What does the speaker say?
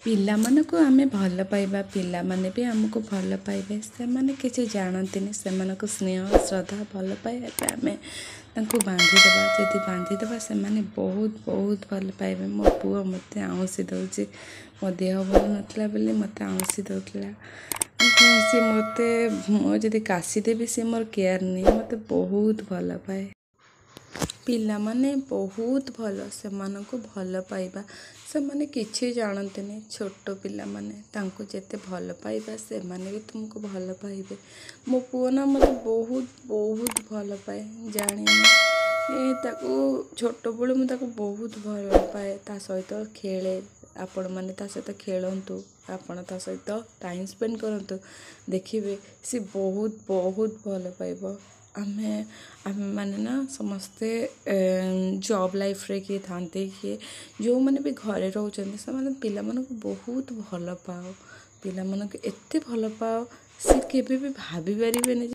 ପିଲାମାନଙ୍କୁ ଆମେ ଭଲ ପାଇବା, ପିଲାମାନେ ବି ଆମକୁ ଭଲ ପାଇବେ। ସେମାନେ କିଛି ଜାଣନ୍ତିନି। ସେମାନଙ୍କୁ ସ୍ନେହ, ଶ୍ରଦ୍ଧା, ଭଲ ପାଇବା ଆମେ ତାଙ୍କୁ ବାନ୍ଧିଦେବା, ଯଦି ବାନ୍ଧିଦେବା, ସେମାନେ ବହୁତ ବହୁତ ଭଲ ପାଇବେ। ମୋ ପୁଅ ମୋତେ ଆଉଁସି ଦେଉଛି। ମୋ ଦେହ ଭଲ ନଥିଲା ବୋଲି ମୋତେ ଆଉଁସି ଦେଉଥିଲା ସେ। ମୋତେ, ମୁଁ ଯଦି କାଶିଦେବି, ସେ ମୋର କେୟାର ନିଏ। ମୋତେ ବହୁତ ଭଲ ପାଏ। ପିଲାମାନେ ବହୁତ ଭଲ, ସେମାନଙ୍କୁ ଭଲ ପାଇବା। ସେମାନେ କିଛି ଜାଣନ୍ତିନି, ଛୋଟ ପିଲାମାନେ। ତାଙ୍କୁ ଯେତେ ଭଲ ପାଇବା, ସେମାନେ ବି ତୁମକୁ ଭଲ ପାଇବେ। ମୋ ପୁଅ ନା ମୋତେ ବହୁତ ବହୁତ ଭଲ ପାଏ। ଜାଣିନି, ଏ ତାକୁ ଛୋଟବେଳୁ ମୁଁ ତାକୁ ବହୁତ ଭଲ ପାଏ, ତା ସହିତ ଖେଳେ। ଆପଣମାନେ ତା ସହିତ ଖେଳନ୍ତୁ, ଆପଣ ତା ସହିତ ଟାଇମ୍ ସ୍ପେଣ୍ଡ କରନ୍ତୁ, ଦେଖିବେ ସେ ବହୁତ ବହୁତ ଭଲ ପାଇବ। ଆମେମାନେ ନା ସମସ୍ତେ ଜବ୍ ଲାଇଫ୍ରେ କିଏ ଥାନ୍ତି, କିଏ ଯେଉଁମାନେ ବି ଘରେ ରହୁଛନ୍ତି, ସେମାନେ ପିଲାମାନଙ୍କୁ ବହୁତ ଭଲ ପାଅ। ପିଲାମାନଙ୍କୁ ଏତେ ଭଲ ପାଅ, ସେ କେବେ ବି ଭାବିପାରିବେନି।